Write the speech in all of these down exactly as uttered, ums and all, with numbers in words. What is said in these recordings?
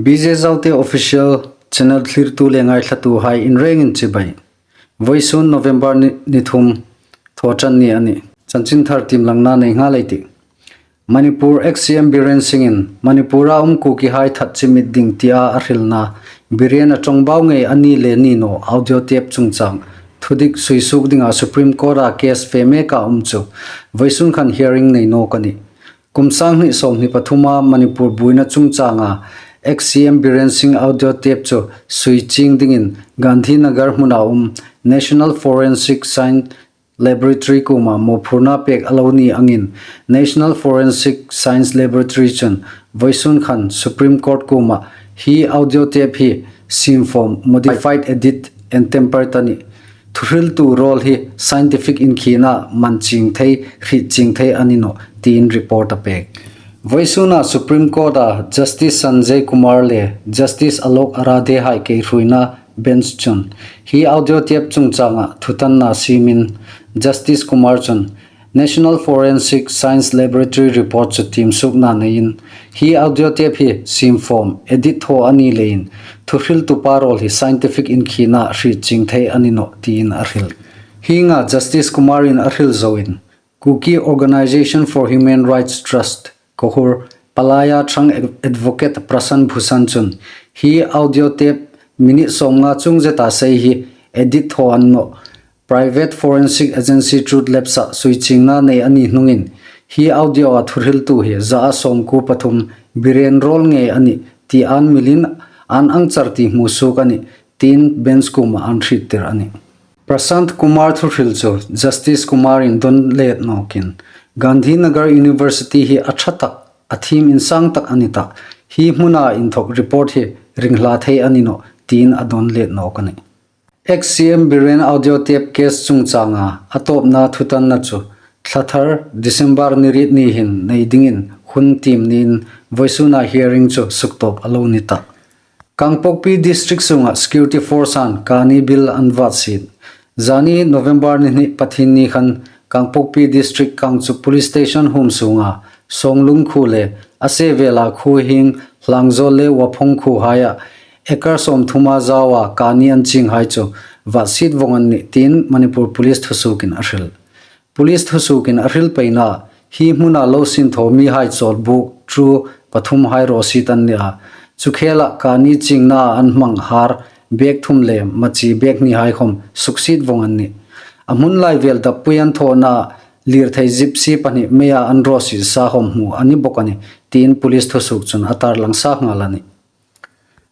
P J Zaute Official Channel thlirtu le ngaithlatuhai inrengin chibai. Vawisun November ni, ni thum, Thawṭanni a nih. Chanchinthar tiem langna nei nghal ei tih. Manipur ex-C M Biren Singh-in Manipur-a um Kukihai that chimit ding tia a hrilna Biren-a ṭawngbau ngei a ni le ni naw audio tape chungchang thudik suisuok dinga Supreme Court-a case fe meka um chu vawisun khan hearing nei nawk a nih. Kum sanghni sawmhni pathuma Manipur buoina chungchanga ex-C M Biren Singh audio tape chu sui chieng dingin Gandhinagar hmuna um National Forensic Science Laboratory kuoma mawphurna pek a lo ni angin National Forensic Science Laboratory chun vawisun khan Supreme Court kuoma hi audio tape hi siemfawm, modified, edit and tampered a nih. Thuhriltu râwl hi scientific inkhina man chieng thei, hriet chieng thei a ni nawh, tiin report a pek. Vawisuna Supreme Court-a Justice Sanjay Kumar le Justice Alok Aradhe hai keihruoina bench chun hi audio tape chungchanga thutanna siemin Justice Kumar chun National Forensic Science Laboratory report chu tiemsuokna neiin hi audio tape hi siemfawm, edit thaw a ni leiin thuhriltupa râwl hi scientific inkhina hriet chieng thei a ni nawh tiin a hril. Hienga Justice Kumar-in a hril zoin Kuki Organisation for Human Rights Trust, KOHUR, Palaya Thang Advocate Prashant Bhushan chun hi audio tape minute sawmnga chung zeta sei hi edit thaw a ni nawh. Private Forensic Agency Truth Labs-a suichiengna nei a ni hnungin hi audio-a thuhriltu hi zaa sawmkuo pathum Biren râwl ngei a nih ti an milin an ang char ti hmusuok a nih tiin bench kuoma an hriettir a nih. Prashant Kumar thuhril chu Justice Kumar-in dawn let nawkin Gandhinagar University hi a ṭha tak, a thiem insang tak a ni tah, hi hmuna inthok report hi ringhla thei a ni nawh tiin a dawn let nawk a nih. Ex-C M Biren audio tape case chungchanga a tawpna thutanna chu thla thar December ni riet ni hin nei dingin hun tiem niin vawisuna hearing chu suktawp a lo ni tah. Kangpokpi District sunga security force-an kani bil an vatsiet. Zani November ni hni Pathienni khan Kangpokpi District Kangchup Police Station huom sunga Songlung khuo le a sevela khuo hieng Hlangzawl le Waphong khuohaia acre sawmthuma zaua kani an chienghai chu vatsiet vawng an nih tiin Manipur Police thusuokin a hril. Police thusuokin a hril peina, hi hmuna lo sinthaw mihai chawlbuk ṭhu pathumhai rawsiet an ni a. Chu khela kani chiengna an hmang har bag thum le machi bag hnihai khawm suksiet vawng an nih. A hmun lai vel dappui an thawna lirthei Gypsy pahni meia an rawsiet sa khawm hmu a ni bawk a nih tiin police thusuok chun a tarlang sa nghal a nih.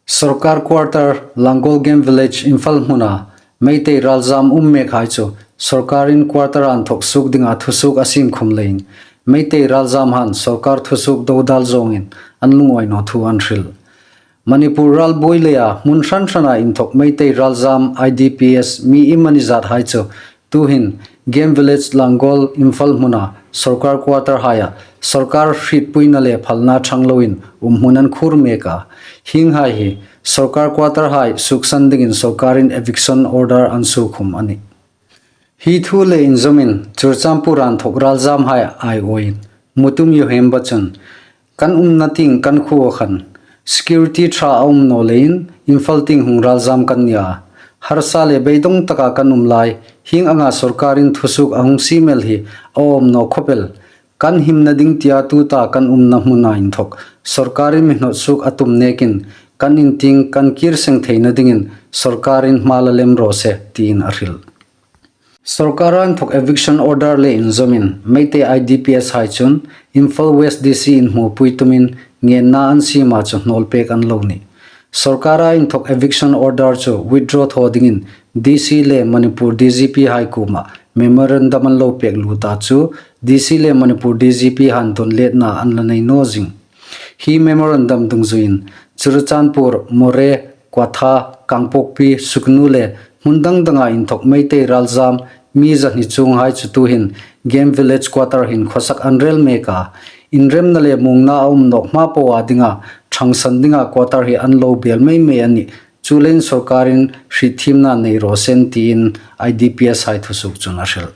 Sorkar Quarter, Langol Game Village, Imphal hmuna Meitei ralzam um mekhai chu sorkarin quarter-a inthok suok dinga thusuok a siem khum leiin Meitei ralzamhan sorkar thusuok dodal zawngin an lungawi naw thu an hril. Manipur ral buoi leia hmun hran hrana inthok Meitei ralzam I D Ps mi iemani zathai chu tuhin Game Village Langol Imphal hmuna sorkar quarter haia sorkar hrietpuina le phalna ṭhang loin um hmun an khuor mek a. Hienghai hi sorkar quarter hai suoksan dingin sorkarin eviction order an suo khum a nih. Hi thu le inzawmin Churachandpur-a inthok ralzamhai aiawin Mutum Yohemba chun kan umna tieng kan khuo khan security ṭha a um naw leiin Imphal tieng hung ralzam kan ni a. Harsa le beidawng taka kan um lai, hieng anga sorkarin thusuok a hung siem el hi a awm naw khawp el. Kan himna ding tia tuta kan umna hmuna inthok sorkarin mi hnawt suok a tum nekin kan in tieng kan kir seng theina dingin sorkarin hma la lem raw se tiin a hril. Sorkar-a inthok eviction order le inzawmin Meitei I D Ps hai chun Imphal West D C inhmupui tumin ngenna an siema chu hnawlpek an lo nih. Sorkar-a inthok eviction order chu withdraw thaw dingin D C le Manipur D G P hai kuoma memorandum an lo pek luta chu D C le Manipur D G P han dawn letna an la nei naw zing. Hi memorandum dungzuiin Churachandpur, Moreh, Kwatha, Kangpokpi, Sugnu le hmun dang danga inthok Meitei ralzam mi zahni chuonghai chu tuhin Game Village quarter hin khawsak an rel mek a. Inremna le muongna a um nawk hma poa dinga ṭhangsan dinga quarter hi an lo bel mei mei a nih. Chuleiin sorkarin hrietthiemna nei raw se tiin I D Ps hai thusuok chun a hril.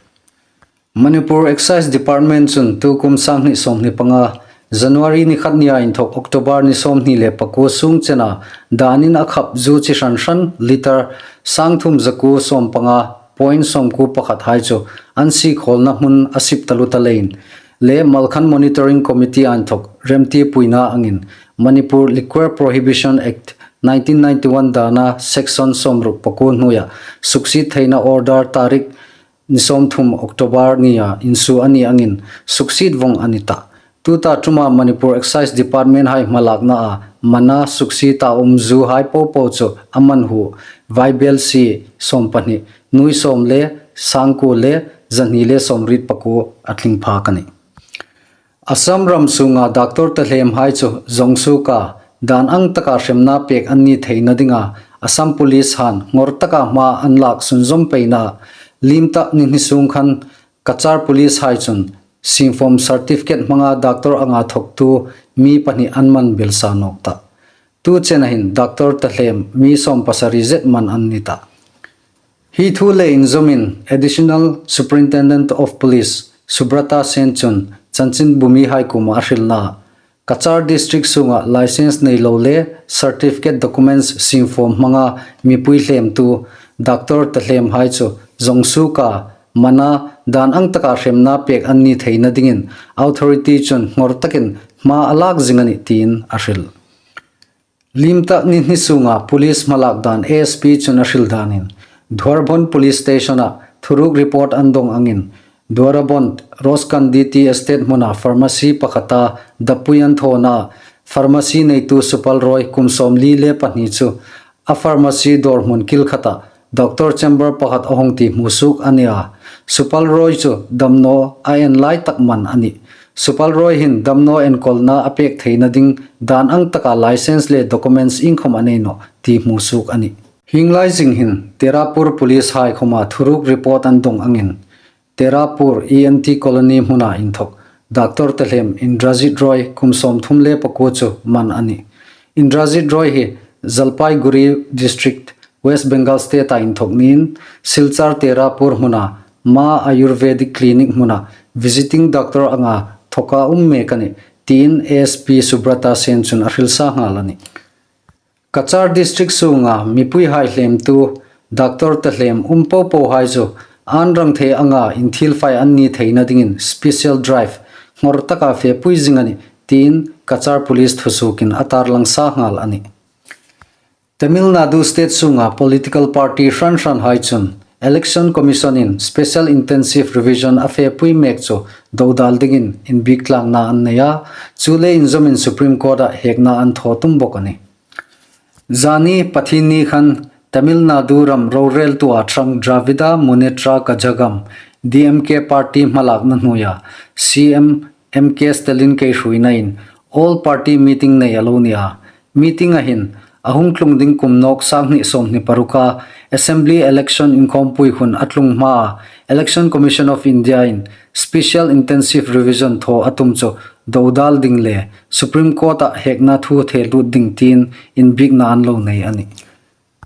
Manipur Excise Department chun tukum sanghni sawmhni panga January ni khat nia inthok October ni sawmhni le pakuo sung chena danin a khap zu chi hran hran litre sangthum zakuo sawmpanga point sawmkuo pakhat hai chu an sikhawlna hmun a sip taluta leiin le Malkhan Monitoring Committee a inthok remtipuina angin Manipur Liquor Prohibition Act nineteen ninety-one dana section sawmruk pakuo hnuoia suksiet theina order tarik ni sawmthum October nia insuo a ni angin suksiet vawng a ni ta. Tuta ṭuma Manipur Excise Department hai hmalakna a mana suksieta um zu hai popo chu a man hu vaibelsie sawmpahni, nuoi sawm le sangkuo le zahni le sawmriet pakuo a tling phak a nih. Assam ram sunga doctor tahlem hai chu zawng suoka dan ang taka hremna pek an ni theina dinga Assam Police han ngawr taka hma an lak sunzawm peina lim tak ni hni sung khan Cachar Police hai chun siemfawm certificate hmanga doctor anga thawktu mi pahni an man belsa nawk ta. Tu chena hin doctor tahlem mi sawmpasari zet man an ni ta. Hi thu le inzawmin Additional Superintendent of Police Subrata Sen chun chanchinbumihai kuoma a hrilna, Cachar District sunga license nei lo le certificate documents siemfawm hmanga mipui hlemtu doctor tahlem hai chu zawng suoka mana dan ang taka hremna pek an ni theina dingin authority chun ngawr takin hma a lak zing a nih tiin a hril. Lim tak ni hni sunga police hmalak dan A S P chun a hril danin, Dhwarbond Police Station-a thuruk report an dong angin, Dhwarbond Roskandi Tea Estate hmuna pharmacy pakhata dapui an thawna pharmacy neitu Supal Roy kum sawmli le pahni chu a pharmacy dawr hmun kil khata doctor chamber pakhat a hung ti hmusuok a nia. Supal Roy chu damnaw a en lai tak man a nih. Supal Roy hin damnaw enkawlna a pek theina ding dan ang taka license le documents iengkhawm a nei nawh ti hmusuok a nih. Hieng lai zing hin Terapur Police hai khawma thuruk report an dong angin, Terapur E N T Colony hmuna inthok doctor tahlem Indrajit Roy kum sawmthum le pakuo chu man a nih. Indrajit Roy hi Jalpaiguri District, West Bengal State-a inthok niin, Silchar Terapur hmuna Ma Ayurvedic Clinic hmuna visiting doctor anga thoka um mek a nih, tiin A S P Subrata Sen chun a hrilsa nghal a nih. Cachar District sunga mipuihai hlemtu doctor tahlem um popo hai chu an rang thei anga inthil fai an ni theina dingin special drive ngawr taka fepui zing a nih, tiin Cachar Police thusuokin a tarlang sa nghal a nih. Tamil Nadu state sunga political party hran hran hai chun Election Commission-in Special Intensive Revision a fepui mek chu dodal dingin inbiek tlangna an nei a, chu le inzawmin Supreme Court-a hekna an thaw tum bawk a nih. Zani Pathienni khan Tamil Nadu ram roreltu a ṭhang Dravida Munnetra Kazhagam, D M K party hmalakna hnuoia C M M K Stalin keihruoinain all party meeting nei a lo ni a. Meeting-a hin a hung tlung ding kum nawk sanghni sawmhni paruka assembly election inkhawmpui hun a tlung hmaa Election Commission of India-in Special Intensive Revision thaw a tum chu dodal ding le Supreme Court-a hekna thu the lut ding tiin inbiekna an lo nei a nih.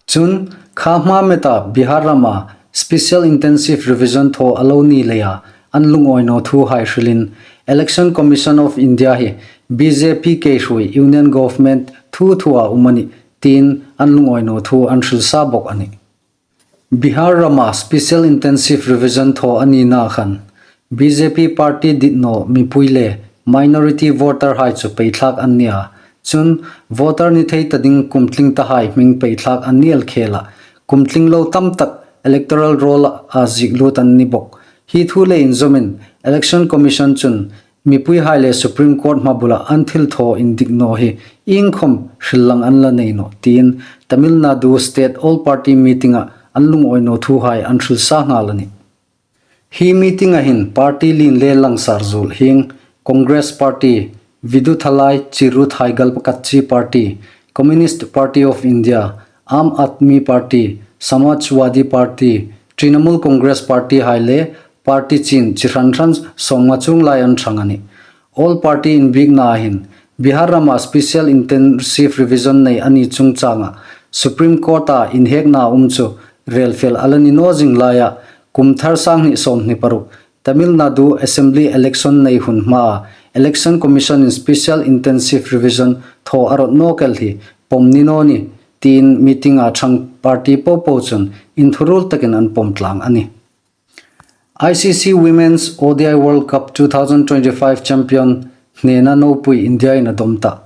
Chun, kha hma meta Bihar rama Special Intensive Revision thaw a lo ni leia an lungawi naw thu hai hrilin, Election Commission of India hi B J P keihruoi Union Government thu thua um a nih tiin an lungawi naw thu an hrilsa bawk a nih. Bihar rama Special Intensive Revision thaw a nina khan B J P party dit naw mipui le minority voter hai chu peithlak an nia. Chun voter ni thei ta ding kum tling ta hai hming peithlak an ni el khela, kum tling lo tam tak electoral roll-a ziek lut an ni bawk. Hi thu le inzawmin Election Commission chun mipui hai le Supreme Court hma bula an thil thaw indik naw hi iengkhawm hril lang an la nei nawh tiin Tamil Nadu State All Party Meeting-a an lungawi naw thu hai an hrilsa nghal a nih. Hi meeting-a hin party lien le langsar zuol hieng Congress Party, Viduthalai Chiruthalai Kalpakatchi Party, Communist Party of India, Aam Aadmi Party, Samajwadi Party, Trinamool Congress Party hai le party chin chi hran hran sawmnga chuong lai an ṭhang a nih. All party inbiekna hin Bihar rama Special Intensive Revision nei a ni chungchanga Supreme Court-a inhekna um chu rel fel a la ni naw zing laia, kum thar sanghni sawmhni paruk Tamil Nadu Assembly election nei hun hmaa Election Commission-in special intensive revision thaw a rawt nawk el hi pawm ni naw ni tiin meeting-a ṭhang party popo chun inthuruol takin an pawm tlang a nih. I C C Women's O D I World Cup two thousand twenty-five champion hnena nopui India-in a dawm tah.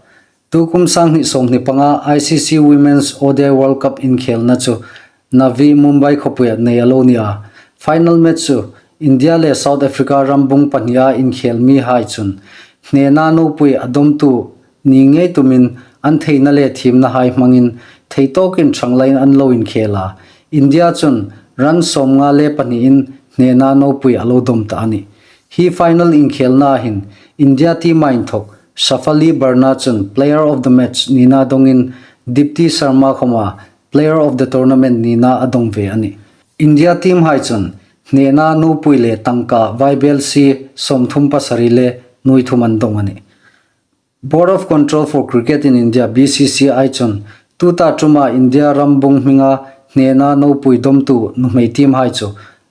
Tukum sanghni sawmhni panga I C C Women's O D I World Cup inkhelna chu Navi Mumbai khawpuia nei a lo ni a. Final match chu India le South Africa rambung pahnia inkhel mihai chun hnena nopui a dawmtu ni ngei tumin an theina le thiemnahai hmangin theitawkin ṭhang laiin an lo inkhel a. India chun run sawmnga le pahniin hnena nopui a lo dawm ta a nih. Hi final inkhelna hin India team-a inthawk Shafali Barna chun Player of the Match nina dawngin Dipti Sharma khawma Player of the Tournament nina a dawng ve a nih. India team-hai chun hnena nopui le tangka vaibelsie sawmthum pasari le nuoi thum an dawng a nih. Board of Control for Cricket in India, B C C I chun tuta ṭuma India rambung hminga hnena nopui dawmtu nuhmei team-hai chu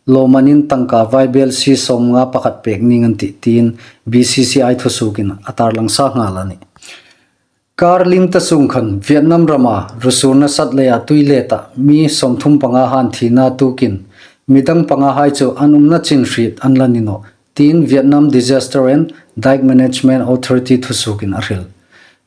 lawmmanin tangka vaibelsie sawmnga pakhat pek ning an tih tiin B C C I thusuokin a tarlang sa nghal a nih. Kar lim ta sung khan Vietnam rama rusurna sat leia tui le ta mi sawmthum panga han thina tukin midang pangahai chu an umna chin hriet an la ni nawh tiin Vietnam Disaster and Dike Management Authority thusuokin a hril.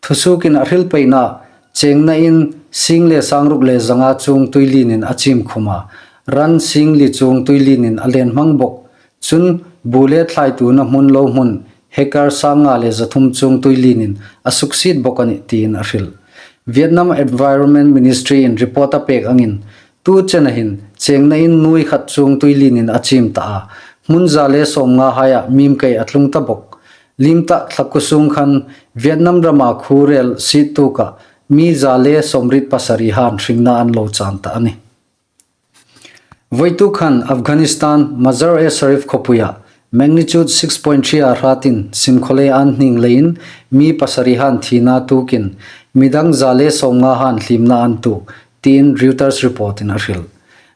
Thusuokin a hril peina chengna in sing le sangruk le zanga chuong tuilienin a chim khum a, run sing li chuong tuilienin a len hmang bawk. Chun bu le thlai tuna hmun lo hmun hectare sangnga le zathum chuong tuilienin a suksiet bawk a nih tiin a hril. Vietnam Environment Ministry-in report a pek angin tu chena hin chengna in nuoi khat chuong tuilienin a chim ta a, hmun za le sawmnga haia mim kei a tlung ta bawk. Lim ta thlaku sung khan Vietnam rama khuo rel siet tuka mi za le sawmriet pasari han hringna an lo chan ta a nih. Voituk khan Afghanistan Mazar-e-Sharif khawpuia magnitude six point three a hratin simkhawlei an hning leiin mi pasari han thina tukin midang za le sawmnga han hlimna an tuk tiin Reuters report-in a hril.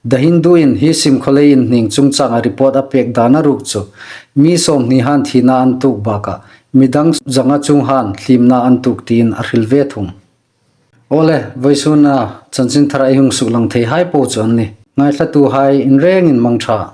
The Hindu-in hi simkhawlei inhning chungchanga report a pek dana ruok chu mi sawmhni han thina an tuk baka midang zanga chuong han hlimna an tuk tiin a hril ve thung. Awle, vawisuna chanchinthara ei hung suklang theihai po chu an nih. Ngaithlatuhai inrengin mangṭha.